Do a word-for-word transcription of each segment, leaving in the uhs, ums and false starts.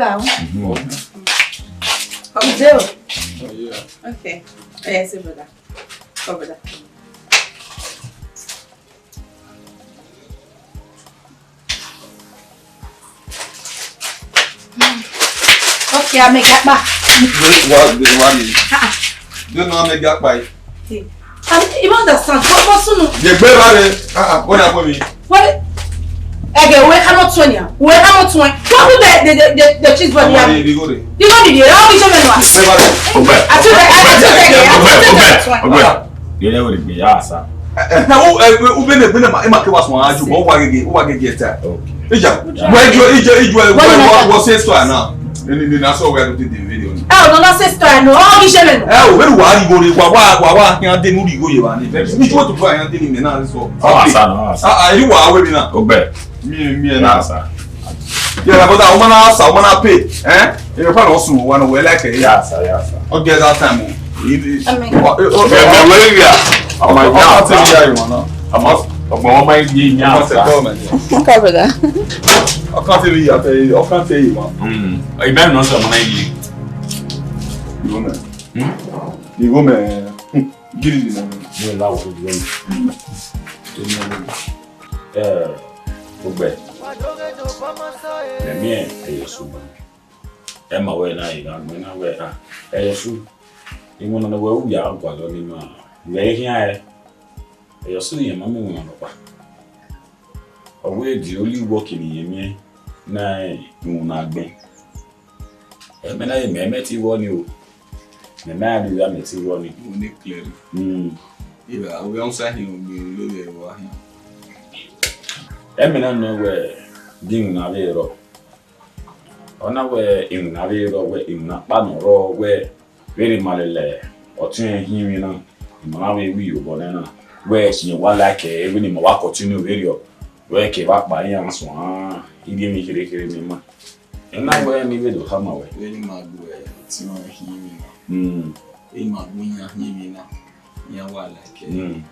Mhm. Come there. Oh, yeah. Okay. Oh, yes, brother. Come, brother. Okay, amẹ gha kpa. Wa, wa, wa. Ah, ah. Do na amẹ gha kpa. See, I, you don't understand. What, what's no? Ye gbe ba re. Ah, ah, what happen me? What? Ẹgẹ, wẹ ka mọ tuẹn nia. Wẹ ka mọ tuẹn. What do the, the, the, the, the cheese body have? Ọmọ rẹ, ibi go re. You know the, how we show me no? Ye gbe ba re. Ọgbẹ. I told you, I told you, I told you, I told you. Ọgbẹ. Ọgbẹ. Yẹrẹ wẹrẹ gbe ya sa. Eh, eh, na u, eh, u bene, bene ma, ima ke wa suẹn aju, but u wa gege, u wa gege ta. Okay. Ija, wẹ ju, ije, ije, wẹ, wẹ, wẹ, wẹ say story now. Ni, ni, ni na so wẹ do the video ni. Eh, no, no say story, no. Oh, you show me no. Eh, o, wẹ wa ri go re, wa, wa, wa, wa, yan de nu ri go ye wa ni. Mi ju to fa yan de ni me na so. Oh, asa, no, asa. Ah, ah, you wa we mi na. Ọgbẹ. Mi, mi na. Asa. Yeah, but that woman asa, woman pay. Eh? Ẹ pa lọ sùn wa no we like e. Yes, sir, yes, sir. Okay, that time o. Amen. Mẹ, mẹ, wẹ ya. Ọmọ ya. Ọkàn tẹ mi ya ìwọ̀n náà. Ọmọ, ọmọ, ọmọ yìí ni a sa. Ọkàn tẹ mi ya tẹ, ọkàn tẹ yìí wọn. Hmm. Ibẹ nọ sọ ọmọ yìí. Ìwọ mẹ. Hmm? Ìwọ mẹ. Gidi ni mo. Mo la wo ìwọ. Eh, Ọgbẹ. Mẹ mi e, e Yesu. Ẹ ma wẹ na, I gha gbẹn na wẹ, ah, ẹ Yesu, iwinna ne wẹ u ya gualọ ne ima, wẹ i khian ẹre, ẹ Yesu, irẹn ma miẹn iwinna nọkpa. Ọ wẹ the only work ne irẹn miẹn na iwinna agbọn. Ẹmwẹ na, mẹ, mẹ te vbọ ni o, mẹ, mẹ a rhirhi, mẹ te vbọ ni. Mo ni clear. Mm. Ira, ovbi ọnsa hin, ovbi olori ẹre wa hin. Ẹmwẹ na nọ wẹ, de iwinna vbe rrọọ. Ọ na wẹ iwinna vbe rrọọ, wẹ iwinna ọkpa nọ rrọọ, wẹ vbene ima lele ọtẹn hin emwi na, ima na vbe ru iyobọ nẹ na, wẹ ẹse wa like ẹre, vbene ima wa continue vberriọ, wẹ ke vbe kpa iran suẹn, I rhie emwi kherhe kherhe ne ima. I na wẹ ne I vbe do khama wẹ. Vbene ima gu ọtẹn hin emwi na, mm, ima gu iran hin emwi na, iran wa like ẹre. Mm.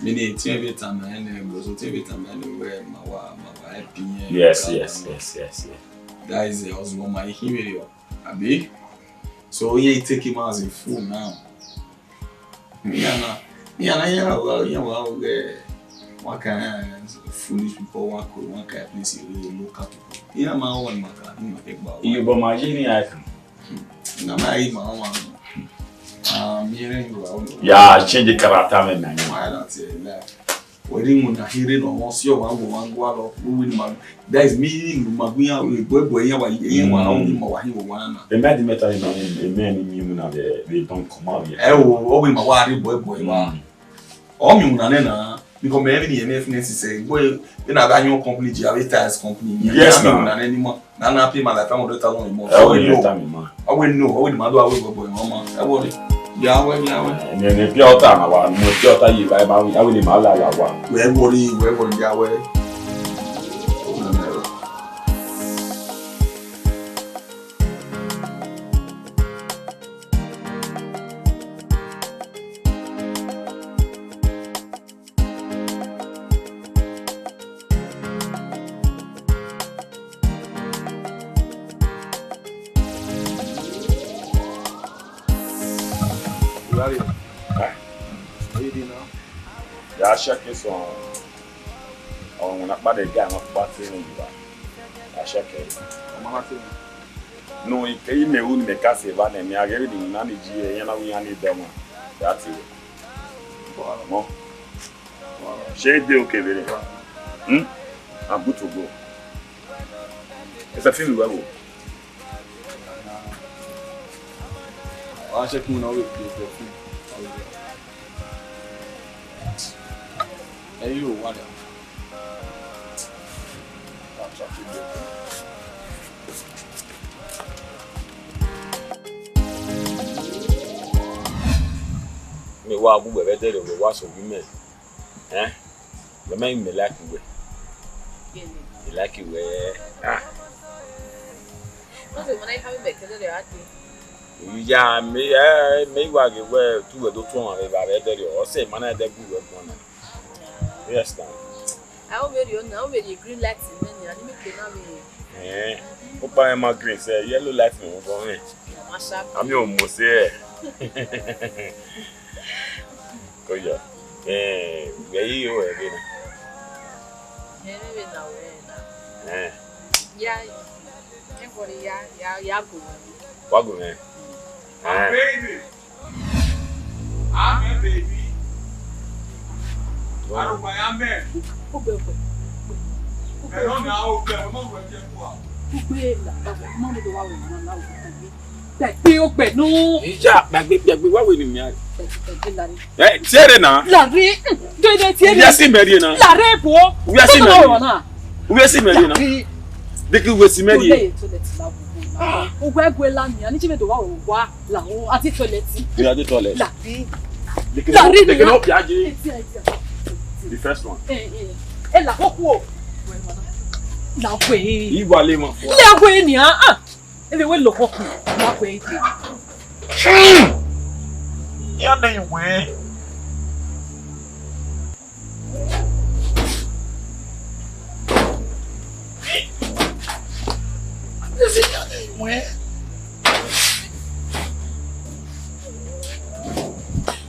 Vbene ọtẹn vbe tama ẹre nẹ, because ọtẹn vbe tama ẹre nẹ wẹ ma wa, ma wa help iran. Yes, yes, yes, yes, yes. That is, eh, ọzọ ma I khin vberriọ, abi? So, yeah, he take him as a fool now. Iran na, iran na, iran wa, iran wa, eh, what kind of foolish people, what kind, what kind of place you really look at people. Iran ma wọn ma ka, iran ma ke gba wa. Iyobọ ma ye ni a kan. Na ma yi ma wọn. Ah, mi ere yo wa. Ya change character me na. Why not say that? Wẹ rhie iwinna hin rre ne ọ mwẹ ọse ọmwa, wẹ ọmwa gualọ, wẹ wẹ ne ima, that is me, ne ima gu iran, ẹbọẹbọẹ iran wa, iran wa, mm, ọ ni ima wa hin vbe owa na. Emẹ di mẹta ni ma, emẹ ni miẹn iwinna vbe, vbe bank ma vbe. Ẹ o, ọ wẹ ima wa rhie ẹbọẹbọẹ wa. Mm. Ọ miẹn iwinna nẹ na, because mẹ vbe ni emẹ finance sẹ, ẹgbẹ, ena gha yọn company, je avbe tiles company, yes, na. Iwinna nẹ ni ma. Na na pay my life five hundred thousand a month. Ẹ, ọ wẹ no. Ọ wẹ no, ọ wẹ ne ima do aro ẹbọẹbọẹ mwa ma. Ẹ wẹ ọre. Ya wẹ, ya wẹ. Ẹn, ẹn, pure water na wa, mu pure water yi ba, ba, a wẹ ne ima la la wa. Wẹ wẹ ọre, wẹ wẹ ọre, ya wẹ. Larry, how you doing now? Ya check some. Ọmwa ne a kpa de ga, a kpa te ne uwa. A check. Ọmwa na te ne. No, I ke imẹ ru ne mẹ ka sẹ evba nẹ, mẹ a ghẹ vbe ne iwinna ni ji ẹre, iran na wẹ iran ni dẹ ọmwa. Ya te. Mọ. Ṣé e de oke vberriọ? Hmm? I'm good to go. Ẹ sẹ film wẹ wo. Wa check mu na, wẹ play film. Ẹ yóò wá dà. Mẹ wa gu wẹ vbe ẹdẹrriọ, mẹ wa sẹ ovbi mẹ. Ẹn? Mẹ ma mẹ like wẹ. Mẹ like wẹ. Ah. What's the one I have in my calendar? Ya, mẹ, eh, mẹ wa ghe wẹ tu wẹ do tuan vbe evba vbe ẹdẹrriọ. Ọ sẹ ma na ẹdẹ gu wẹ gbọn na. Yes, now. A o vberriọ na, a o vberriọ green light mẹ ni, a ni mẹ ke na vbe Eh, okpa mwẹ ma green sẹ, yellow light ni vbọ mwẹ. Masha. Ami o mo se ẹ. Ko yọ. Eh, wẹ yi o ẹre na. Ẹre vbe na wẹ na. Eh. Ya, ẹvbo ya, ya, ya go. Wa go mwẹ. Eh. Baby. Amen, baby. Arogba ya mẹ. Ugbe, ugbe, ugbe. Ẹ̀rọ mi àwọn ọgbẹ́ ọmọ rẹ̀ jẹ́ fún wa. Ugbe la, baba, mọ mi do wa wẹ mama la ugbe. Gbẹgbe ogbẹ nu. Ìjà gbàgbé gbàgbé wá wẹ ni mi a. Gbẹgbe, gbẹgbe la ri. Ẹ tiẹrẹ na. La ri. Dede tiẹrẹ. Wíyá sí mẹ́rin na. La ri bo. Wíyá sí mẹ́rin. Wíyá sí mẹ́rin na. La ri. Deke wíyá sí mẹ́rin. Tole, tole ti la wo. Ugbe gbe la mi, ani ti me do wa wo wa. La o, a ti toilet. Yeah, a ti toilet. La ri. They can, la ri they can ni. Help you, Aji. Eti, eti. The first one. Eh, eh. Eh, la ko ku o. La we. Iwa le ma fo. La we ni a. Ah. Ele we lo ko ku. La we ite. Hmm. Ya na iwe.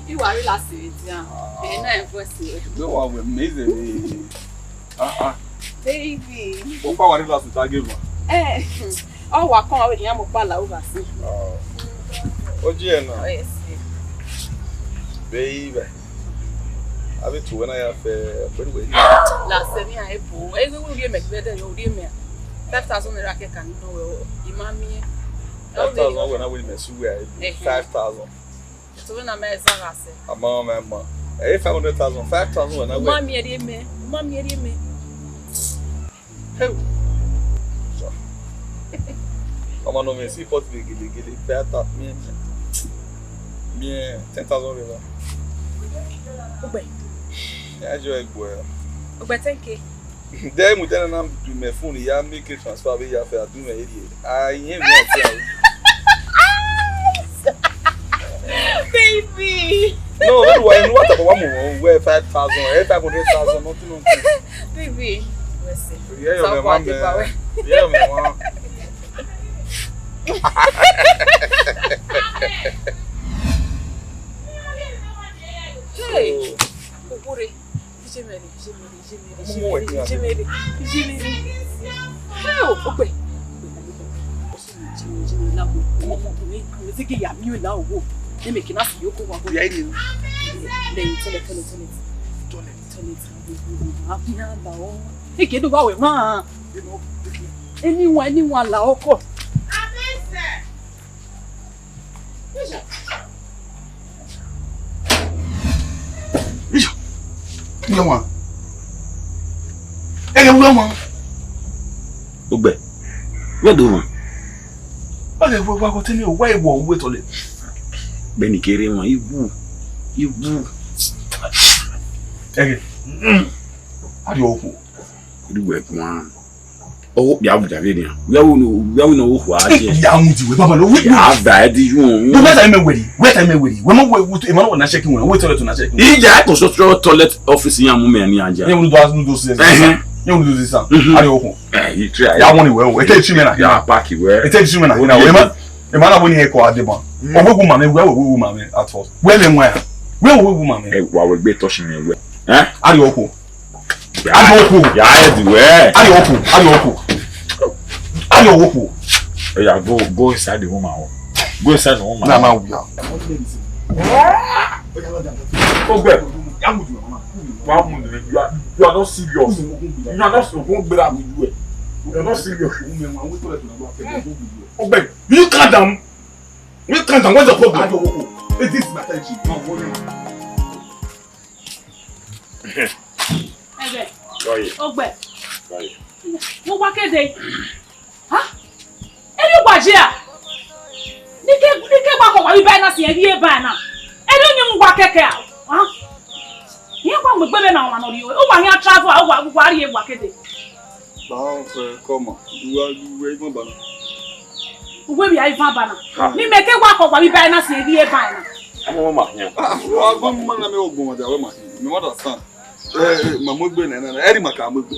Iwa ri la siri dia. Ena e voice. No one will amazing. Ah, ah. Baby. Opa wa ri la sita ge ma. Eh. Ọ wa kọn wa wẹ ne iran mu kpala ugha si. Ọ. Oji ẹna. Oh, yes. Baby. Avbe tu wẹ na ya fẹ, vbene wẹ. La sẹ mẹ a ebo. E we urhie mẹ gbe dẹ yo urhie mẹ. Five thousand naira kẹkan ni nọ wẹ o. I ma miẹn. Five thousand wẹ na wẹ mẹ su wẹ a ebo. Ẹhẹn. Five thousand. To wẹ na mẹ eza gha sẹ. Ama mẹ ma. Ẹ five hundred thousand, five thousand wẹ na wẹ. Ma miẹn rhie mẹ. Ma miẹn rhie mẹ. Hey. Ọmọ nọ mẹ si pot vbe gelegele, five thousand, miẹn, miẹn ten thousand rẹ. Ugbẹ. Ya jọ ẹgbẹ. Ugbẹ ten K. Dẹ mu tẹnẹ na du mẹ phone ya make transfer vbe ya fẹ a du mẹ area. A yẹn mi a tẹ. Baby. No, no, why you what about one more? Where five thousand, eh, five hundred thousand, nothing, nothing. Baby, listen. Yeah, your mama, man. Yeah, mama. Hey, Ukure. Jemere, jemere, jemere, jemere, jemere, jemere. Hey, o, o gbe. Jemere, jemere, la wo. Ọmọ, ọmọ, ọmọ, ọmọ, zigi ya mi o la wo. Eme kina si yo ko wa go. Ya iri. Le, toilet, toilet, toilet. Toilet. Toilet. A bi na la o. E ke do wa we ma. Anyone, anyone la o ko. Iyo, iyo wan. Ẹghẹ wẹ wan. Ugbẹ, wẹ do wan. Ọghẹ wẹ wa gọtẹ ni, wa ẹvbo uwu etọ lẹ. Bẹni kere wan, iwu, iwu. Ẹghẹ. A ri okhuo. Iru wẹ guan. Ọghe okpia vbe nian, wẹ wu ne, wẹ wu ne ọ khua je. Ya mu di wẹ baba lo. Ya va ẹdẹ yu. Wẹ ta mẹ wẹri, wẹ ta mẹ wẹri. Wẹ ma wẹ, emọ na check wẹ, wẹ toilet na check. Ija to so toilet office yan mu mẹ ni anja. Ye unu do, unu do se. Ẹhẹn. Ye unu do se sa. A ri okhuo. Eh, he try. Ya won ni wẹ o. Ete chi mẹ na. Ya pack wẹ. Ete chi mẹ na. Wẹ ma, emọ na wẹ ni e ko ade ban. O wẹ wu ma mẹ, wẹ wẹ wu ma mẹ at first. Wẹ mẹ nwa ya. Wẹ wẹ wu ma mẹ. Ẹ wa wẹ gbe touch mi wẹ. Eh? A ri okhuo. A ri okhuo. Ya head wẹ. A ri okhuo. A ri okhuo. A ri okhuo. Oya, go, go inside the woman home. Go inside the woman. Na ma wu ya. Ogbe. Wa mu ni, you are, you are not serious. You are not, you are not serious. Ogbe, will you calm down? Will you calm down? What's your problem? This is my attention. Ẹgbẹ. Sorry. Ogbẹ. Sorry. Mo wa kede. Ha? Eri wa je a? Nike, nike wa ko wa bi ba na si eri e ba na. Eri ni mu wa keke a? Ha? Iye wa mu gbe na wa no ri o. O wa yan travel, o wa, wa ri e wa kede. Ba o fe ko ma. Uwa, uwa ivan bana. Uwe bi a ivan bana. Ha. Ni mẹ ke wa ko wa bi ba na si eri e ba na. Ọmọ ma yan. Ah, wa go ma na me ogbon wa da we ma. Me understand. Eh, eh, ma mu egbe nẹ, nẹ, nẹ, ẹ ri ma ka mu egbe.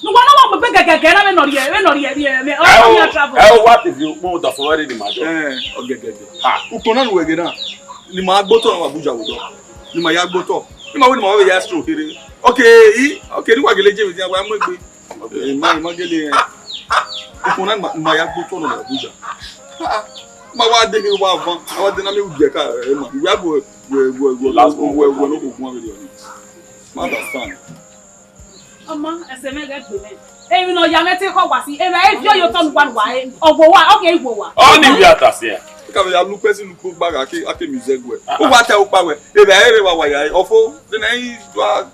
Ne uwa na wa mu egbe gẹgẹgẹ na vbene ọ rhie, vbene ọ rhie, rhie, vbe ọ Ẹ o, rhie travel. Ẹ o, what is you? Mo da fo ẹre ni ma jọ. Eh, ọgẹgẹdẹ. Ha. Ukpọn na ne uwẹ ghe na, ne ima gbe otọ na vbe Abuja vbe odọ. Ne ima ya gbe otọ. Ne ima wẹ ne ima vbe ya stroll kherhe. Okay, i, okay, ne uwa gele je vbe dia, wa mu egbe. Okay, ima, ima gele, eh. Ukpọn na ma, ma ya gbe otọ na vbe Abuja. Ah, ah. Ma wa de khe wa van, a wa de na miẹn ugie ka, eh, ma. Uwẹ a gu, wẹ, wẹ, wẹ, wẹ, wẹ, wẹ, no gu guan vberriọ ni. Ma understand. Ọma, ẹsẹ mwẹ ghẹ gbe mwẹ. Emwi ne ọ ya mwẹ te khọ wa si, emwa e viọ ye otọ ne uwa ne uwa re, ọ gbe uwa, ọ ghe gbe uwa. Ọ ni vbe a ta sẹ. Ka vbe ya lu ukpẹ si lu ukpo gba gha ke, a ke miẹn zẹ guẹ. U wa ta ukpa wẹ, emwa e rre wa wa ya re, ọ fo, de nẹ i do a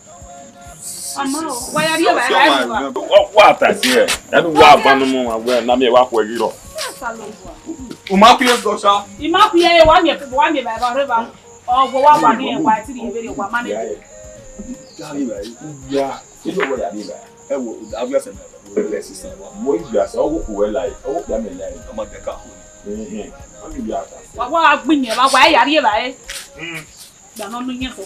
Ọma o, wa ya rhie evbare, sure, evbare man. Wa, wa ta sẹ, ẹnu wa ba nu mu wa wẹ, na miẹn wa khuẹ ghi rọ. U ma khuẹ dọ sa. I ma khuẹ, wa miẹn, wa miẹn evbare, evbare. Ọ, wa, wa, wa ni, wa ti rhie vberriọ, wa ma nẹ. Ya, ya, ya, ya. Ẹ wo, ya ni ba. Ẹ wo, a via sẹ na, wo le sisan wa. Mo i via sẹ, ọ wo ku wẹ lai, ọ wo ku ame lai. Ọma de ka ko. Mhm. Ọ ni via ta. Wa wa gbin yẹn, wa wa ya rhie evbare. Mm. Gba nọ nu yẹn fo.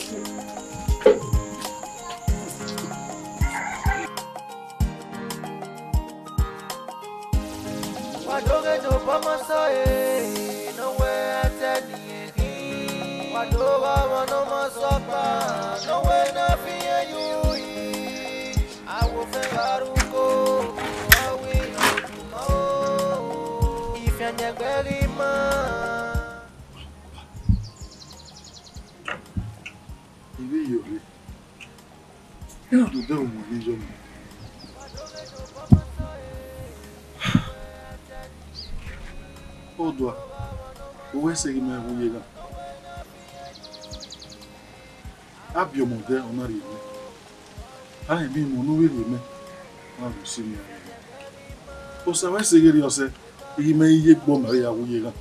Wa do ghe do bọ ma sọ e, nowhere a tẹ ni e khin. Wa do gha ọmọ ne ọ ma sọ ọkpa, nowhere ne a fi ẹn yu yi. Awo fẹn gha ru uko, a wi oduma o. Ifian yẹn gbe ghi ma. Ivbi yo rre. Iran do dẹ uwẹ ne yọ mẹ. Odua, u wẹ sẹ ghi mẹ wu ye gha. A biẹ ọmọ odẹ, ọ na rhie mẹ. A rẹn emwi emọ ne u vbe rhie mẹ, ọ na vbe si mẹ. Osa wẹ sẹ ghe rriọ sẹ, I ghi mẹ ye egbe ọmọ ya wu ye gha.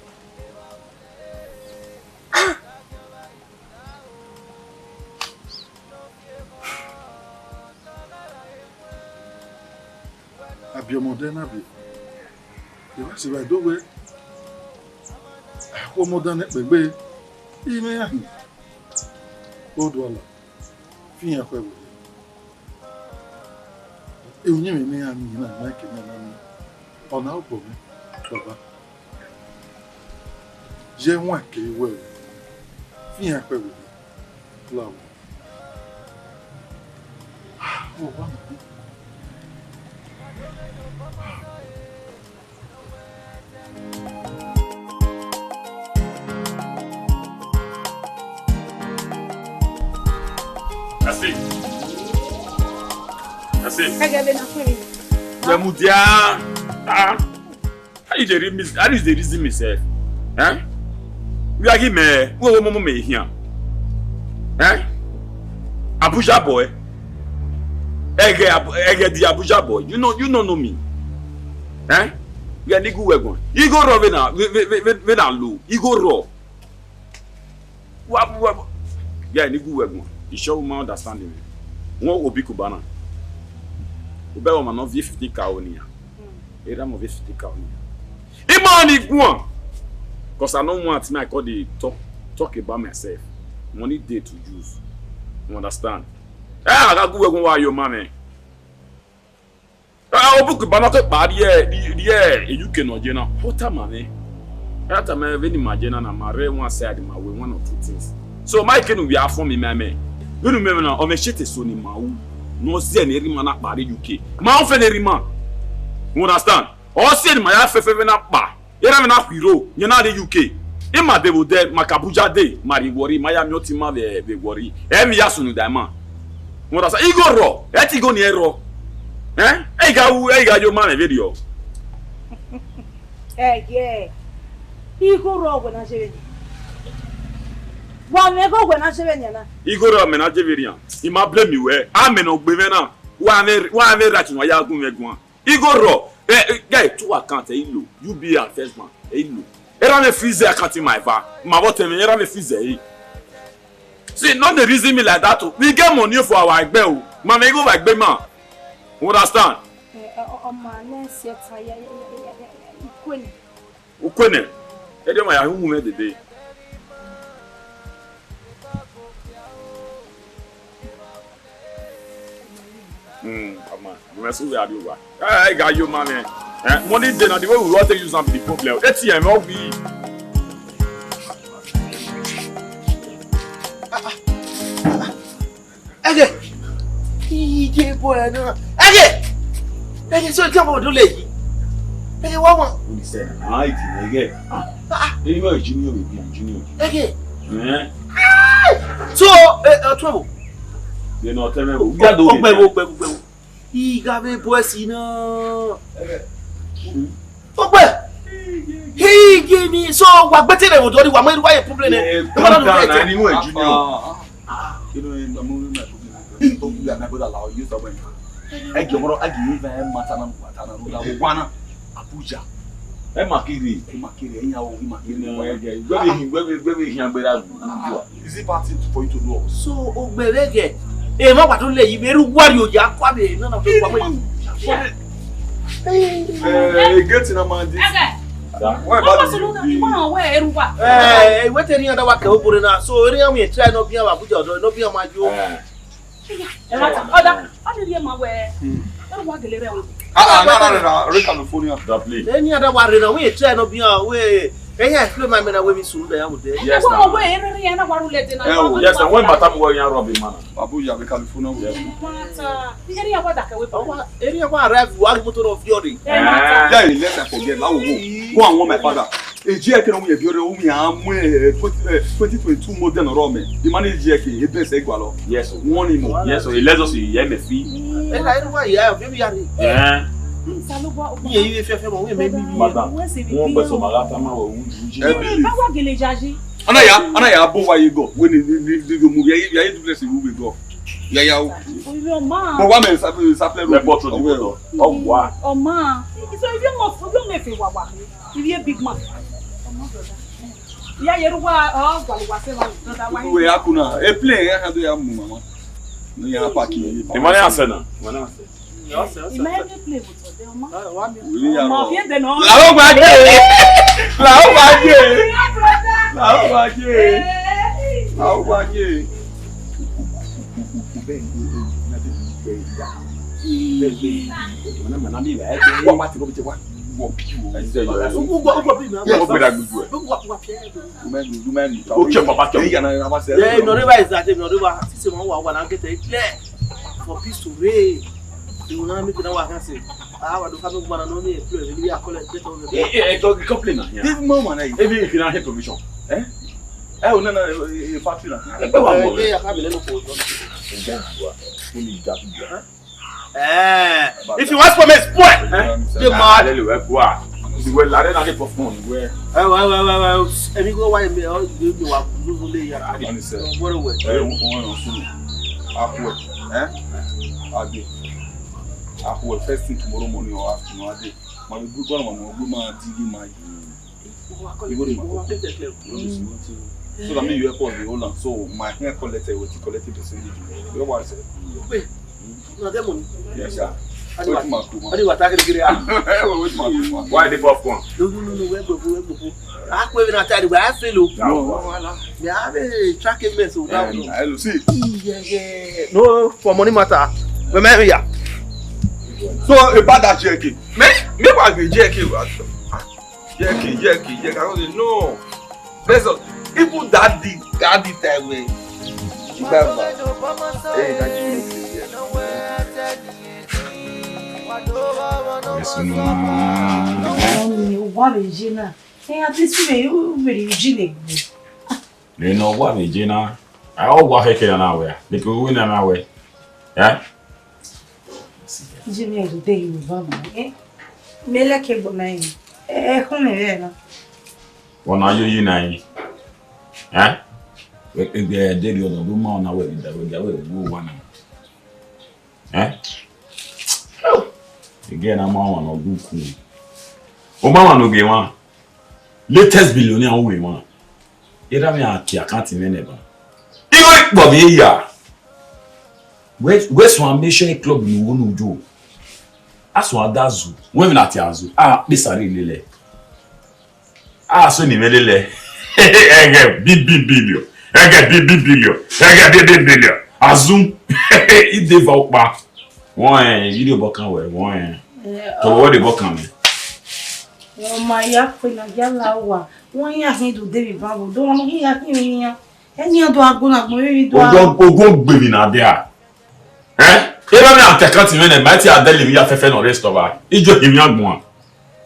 A biẹ ọmọ odẹ na biẹ. Evba sẹ evba do wẹ, a khu ọmọ dan nẹ kpẹgbe, I mwẹ iran hin. Oduala, fi iran khuẹ vbe odẹ. Emwi ne iran miẹn na, ma ke na na miẹn. Ọ na obọ mwẹ, baba. Ye wan ke wẹ o, fi iran khuẹ vbe odẹ. Lawọ. Owa mẹ. Kasim. Kasim. Ẹgẹ vbe na fun mi. Wẹ mudia. Ah. How you dey reason, how you dey reason me sef? Eh? Where gi mẹ, where where mama me here? Eh? Abuja boy. Ẹgẹ Abu-, ẹgẹ the Abuja boy. You know, you no know me. Eh? Where nigga we gone? Igho rọ vbe na, vbe, vbe, vbe, vbe na lo. Igho rọ. Wa, wa, wa. Yeah, nigga we gone. You sure we ma understand him? Wọ́n wo bí Cubana. U bẹ wa ma nọ vie fifty ka o nian. Era mo vie fifty ka o nian. Ima ni guan. 'Cause I no want me, I call the talk, talk about myself. Money dey to use. You understand? Eh, a gha gu wẹ gun wa yo ma mwẹ. Ah, obuki ba ma ke kpa rrie, rrie, rrie U K nọ ye na. Hota ma mwẹ. Hota ma mwẹ vbene ima ye na, na ma rre one side, ma wẹ one or two things. So, ma kene uwẹ a fọn mi ma mẹ. Vbene u mẹ na, ọ mẹ shete so ni ma u. Ne ọ zẹ ne erha ima na kpa rrie U K. Ma ọ fẹ ne erha ima. You understand? Ọ si ne ima ya fẹfẹ vbe na kpa. Erha mwẹ na khuiro, yẹn na rrie U K. Ima de vbe odẹ, ma ka Abuja dee, ma rrie Warri, ma ya miẹn ọtẹn ima vbe, vbe Warri. Ẹ mwẹ ya sunu da ima. Wẹ ọta sa, igho rrọọ, ẹ te igho ni ẹ rrọọ. Ẹn? Ẹ i gha ru, ẹ i gha yo ma mwẹ vberriọ. Ẹyẹ, igho rrọọ wẹ na je vbe nian. Wa mwẹ igho wẹ na je vbe nian na. Igho rrọọ mẹ na je vbe nian. I ma blame wẹ, amẹ ne ọ gbe mwẹ na. Wa mwẹ, wa mwẹ right ne uwa ya gu mwẹ guan. Igho rrọọ, eh, eh, guy, two account, ẹ i lo. U B A and First Bank, ẹ i lo. Erha mwẹ freeze account ma eva. Ma vbe ọtẹn mwẹ, erha mwẹ freeze ẹre. See, no dey reason me like that o. We get money for our ẹgbẹ o. Ma mwẹ igho vbe egbe ima. You understand? Eh, eh, ọ, ọ ma nẹ si ẹta ya, ya, ya, ya, ya, ya, ikue nẹ. Ukue nẹ. Ẹ dẹ ma ya hu mwẹ dede. Hmm, come on. Mẹ sẹ wẹ a rrie owa. Ẹ, ẹ, ga yo ma mwẹ. Eh, money dey na, the way we want to use am be the problem. A T M, all we. Ẹgẹ, iye bọ ẹ na. Ẹgẹ, ẹgẹ, so itan ọmọ do le yi. Ẹgẹ, wa wan. Listen, I did, ẹgẹ. Ah, ah. Eyi wa junior, baby, junior. Ẹgẹ. Eh? So, eh, eh, twelve. They not tell me. Ọgbẹ wo, ọgbẹ wo, ọgbẹ wo. I gha vbe bu ẹsi na. Ọgbẹ. He give me so wa gbẹtẹ rẹ odori wa ma wa ye problem nẹ. Eh, calm down, I need more junior. You know, I'm moving my problem. Don't you and my brother allow you to win. I give one, I give you even matter na, matter na, na, na, one Abuja. Ẹ ma kiri. Ẹ ma kiri, ẹ yan o, ẹ ma kiri. No, ẹ jẹ, wẹ vbe hin, wẹ vbe, wẹ vbe hin agbera. Is it bad thing for you to know? So, ọgbẹ vbe gẹ. Ẹ ma wa do le yi, vbe ru wa ri oya, kwa vbe, no, no, no, wa vbe. Eh, gate na ma di. Ẹgẹ. Why bad thing? Ọkọ sunu na, iwa hàn wẹ eru wa. Eh, wẹ te eri yan da wa kẹ obore na. So, eri yan wi try no bi yan wa Abuja ọdọ, no bi yan ma yo. Eh. Ẹ ma ta, ọda, a ni rhie ma wẹ. Hmm. Eru wa gele rẹ o. Ah, ah, na, na, na, na, re California. Eni ada wa rre na, we try no bi yan, we, eyan explain ma mẹ na we mi sunu da ya wo de. Yes, na. Wa we ere ere ya na wa ru le de na. Eh, wa o. Yes, and when matter mo yan rob man. Babu ya be California we. Yes. Matter. Ere ya wa da ke we. Wa, ere ya wa arrive, wa motor of your day. Eh, matter. Yeah, let's not forget, la wo. Go and warn my father. Eji ẹkẹn ne ọ wiẹn viọ rre, ọ wiẹn a mu, eh, twenty, eh, twenty twenty-two model ọrọ mẹ. The man is here, he best ẹ gualọ. Yes, o. Wọ́n ni mọ̀. Yes, o. He lets us, he, he may feel. Ẹ na, ẹ na wa ya, baby ya ni. Eh. Iye iye fiafia ma, we me mi. Madam, wọ́n gbẹ̀sọ̀ màgá tá máa wọ̀ wú ju jí. Ẹ bí. Ẹ wá gèlè jaji. Ana ya, ana ya bo wa ye gọ. We ni, ni, ni, ni, mo ya, ya, ya, duplex wu we gọ. Ya, ya, o. Oyo ma. But wa me sa, sa play role. Ọ wa. Ọma. So if you must, if you may feel wa wa. Ivie big man. Iya yeru wa, ọ gbalu wa se wa, brother wa. Uwe akuna, e plane ya ka do ya mu mama. No ya park ye. The money answer na. Money answer. Ima e play with the ọma. Wili ya. Ọma, no. Fi ede no. La o gba je. La o gba je. La o gba je. La o gba je. Wa, wa, ti ko bi te wa. Wo piu. Ẹ jẹ yọ. Ẹ sọ. Wo gbera gbogbo ẹ. Wo gbera gbogbo ẹ. Wo mẹ nu, wo mẹ nu. Wo kẹ papa kẹ. Ẹ yà na, na wa sẹ. Yeah, no, never is that, no, never. Sisi ma wa, wa na get it clear. For peace to reign. You know, make na wa can say. Ah, wa do ka me gba na no ni employ, ni ya collect get on. Eh, eh, eh, go complain na. This man, man, eh. Even if you don't have permission. Eh? Eh, o na na, eh, eh, factory na. Eh, wa mo. Eh, ya ka mi le no ko. Ẹ jẹ wa. Wo ni da bi. Eh, if you want for me spoil, eh? The man. Hallelujah, we go. The way la na dey perform, we. Eh, wa, wa, wa, wa. Emi go wa mi, o, you, you wa lulu le ya. What a way. Eh, we, we, we, Akwe, eh? Ade. Akwe, first thing tomorrow morning or afternoon, Ade. Ma be good, ma, ma, ma, ma, dig in my Igbo dey matter. So that me you help us dey hold am. So my hand collect it, we collect the percentage. You know what I say? Wait, na that money. Yes, sir. Wetin ma kuma? Adi wa ta kiri kiri ah. Wetin ma kuma? Why the popcorn? No, no, no, no. Where go, where go? I go even tell you where I feel o. No, no, no. Me have a track mess o. That one. I see. Yeah, yeah. No, for money matter. Remember ya. So about that J K. Me, me wa be J K. J K, J K, J K, I don't know. There's a, even that the, that the time when you got back. Hey, that you Yes, no. Ọmọ mi, wà mí jí náà. Ẹ, àti súnmọ́ yìí, ó bèrè jí lè gbé. Nene ọwa vbe je na, a ọwa khẹke na na wẹ, neke uwu na na wẹ. Eh? Jimmy, every day you bum, eh? Me like a good man. Eh, come here now. Ọna yo yi na yi. Eh? Egbe de ri ọdọ do ma ọna wẹ da wẹ da wẹ wo wa na. Eh? Egbe na ma wa no gu ku. O ma wa no ge wa. Latest billionaire we wa. Era mi a ki account me neba. Iwe ikpọ vbe ya. Wẹ, wẹ sua make sure club ni wo nu jo. A sua da zu. Wẹ mi na ti azu. A pe sare lele. A so ni me lele. Ẹgẹ bi bi billion. Ẹgẹ bi bi billion. Ẹgẹ bi bi billion. Azu. Ide va okpa. Wọ́n ẹ̀, video bọkan wẹ̀, wọ́n ẹ̀. Eh, tọwọ́ wẹ̀ de bọkan mẹ́. Ọ ma ya kpe na ya la wa. Wọ́n ya hin du David Babo. Do wọn hin ya hin mi ya. Ẹni a do agbọn na gbọn, vbe do a. Ogun, ogun gbemi na dia. Eh? Eva mi atẹ kan ti mwẹ nẹ, ma ti a dẹle mi ya fẹfẹ nọ rest of a. Ijo hin mi agbọn.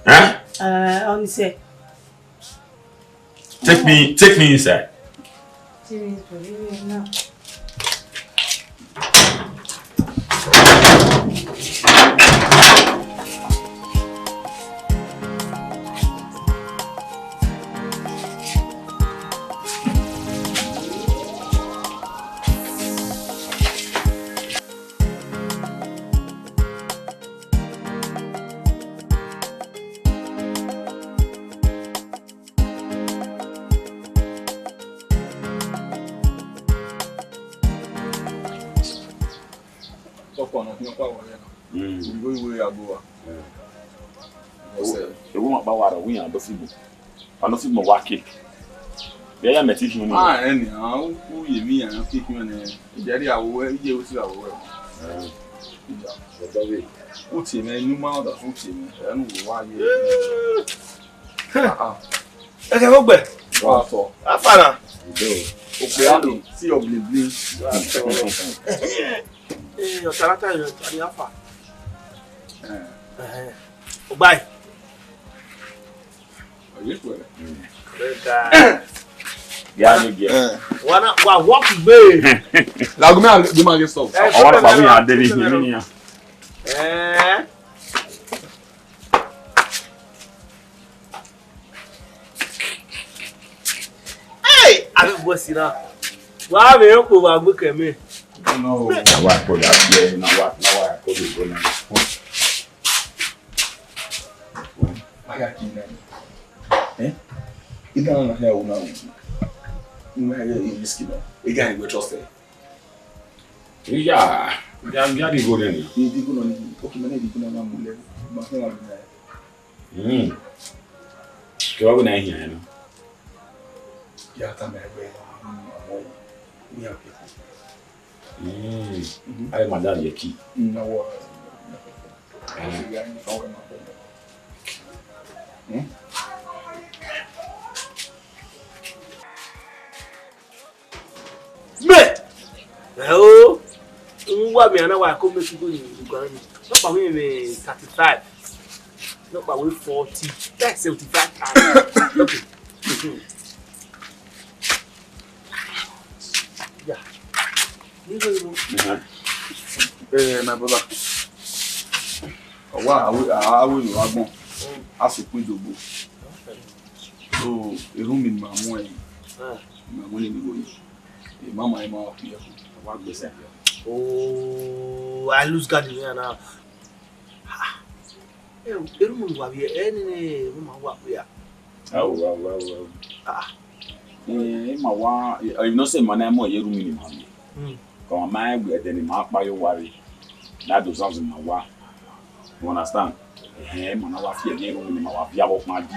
Eh? Eh, ọ ni sẹ. Take me, take me inside. Ọkọ nọ, ọkọ awọ yẹn nọ. Mm. Oyibo, oyibo ya gbe wa. Mm. Ọsẹ. Ewu ma kpa wa rọ, wi yan do fi gbo. Wa no fi gbo wa ke. Vbe ya mẹ ti hin ni. Ah, ẹni, ah, u, u ye mi yan fi hin ni. Ije ri awo, ije wo si awo. Mm. Ija. Ọdọ ve. U tie mẹ, inu ma ọdọ fu tie mẹ. Ẹnu wo wa ye. Ah, ah. Ẹkẹ vbe ọgbẹ. Wa fọ. Afa na. Okpia ni, see your bling bling. Ee, ọta na ta yọ, ọta ni afa. Eh. Ẹhẹn. Ogbai. Oye kwe. Bẹga. Ya ni je. Eh. Wa na, wa walk gbe. Lagu mi a, gi ma get stop. Eh, ọwa pa mi a de ni, ni ya. Eh. Hey, avbe boys na. Wa vbe okpo wa gbe kẹ mẹ. Na wa ko ya tie, na wa, na wa ko de go na. Ma ya ki na. Eh? Ida na ya una. Una ya i risk na. Ida ni we trust e. Iya, ya, ya di go na ni. Ni di go na ni. Okay, mẹ ni di go na na mu le. Ma fẹ wa na. Mm. Kẹ wa wẹ na hin ẹn na. Ya ta mẹ ẹgbẹ, mm, ọmọ, we are people. Mm. Mhm. Aye, madam, ye ki. Mm, na wa. Mm. Me! Ẹ o, n wa mi ana wa ko make go in the ground. Nọkpa wẹ thirty-five. Nọkpa wẹ forty. That's seventy-five thousand. Okay. Yeah. You go, you go. Uh-huh. Eh, my brother. Wa, awe, awe, agbọn. A sọ pé ìdògbò. So, erhunmwu ne ima mu ẹre, ah, ima mu ne ima yi. Ima ma, ima wa fi ẹkun. Wa gbese. Oh, I lose guard in here now. Ah, eh, erhunmwu ne uwa vbiẹ, ẹ nene erhunmwu ma wa kpia. Awo, awo, awo, awo. Ah. Eh, ima wa, eh, you know say ima na mu ẹre erhunmwu ne ima vbiẹ. Hmm. Ka ọ ma rẹn wẹ ẹdẹ ne ima kpa ye owa rre, ne a do zanzan ima wa. You understand? Ehẹn, ima na wa fi ẹre erhunmwu ne ima wa viọ avbe ọkpan di.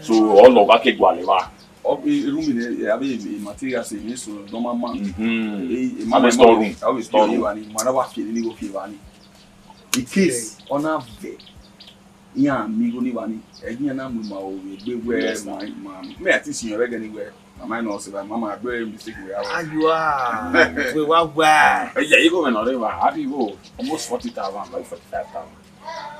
So, ọ lọ gha ke gualọ evba. Ọ, e, erhunmwu ne, e, avbe materials ni so dọ ma ma. Mhm. E, e, ma avbe ma store room. Avbe store room. Store room. Evba ni, ima na wa fi ẹre ni gho fi evba ni. In case, ọ na vẹ, iran miẹn igho ni evba ni, ẹi na mu ima ro vbe egbe wẹ, yes, sir, ma, ma, me, I think, senior ẹghẹ ni wẹ, ma ma nọ sẹ, ma ma gbe mistake wẹ aro. Ayo a, wẹ wa wa. Ẹyẹ, igho mwẹ nọ rre evba, a di igho almost forty thousand, like forty-five thousand.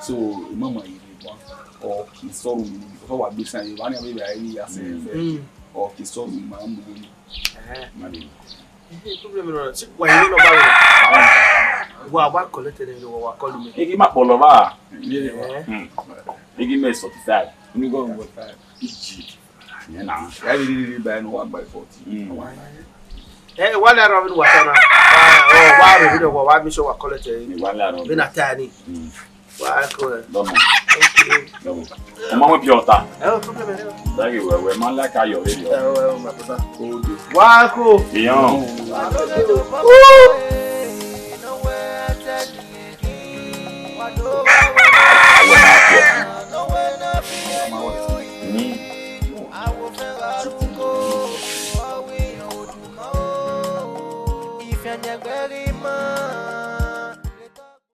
So, ima ma yi vbe ban, ọ ke store room ni, because ọ wa gbe san ye, evba ni avbe evba ri ya sẹ, mm, ọ ke store room ma mu igho ni. Ẹhẹn. Ma di. Eh, problem no, si wa yi no ba we. Wa, wa collect it, wa, wa call me. Igi ma kpọlọ ba. Eh. Hmm. Igi mẹ forty-five. Unu go forty-five. Iji. Yeah, na. Ya really, really buy no one by forty. Hmm. Eh, wa la rọ vbene uwa ta na. Wa, oh, wa rọ vbene uwa, wa make sure wa collect e. Ni wa la rọ. Vbene a ta ni. Hmm. Wa ko. Dọmọ. Okay. Dọmọ. Ọmọ wọn pure water. Eh, no problem, eh. Thank you, well, well, man, like how you ready. Eh, well, well, my brother. Hold it. Wa ko. Iyan. Woo!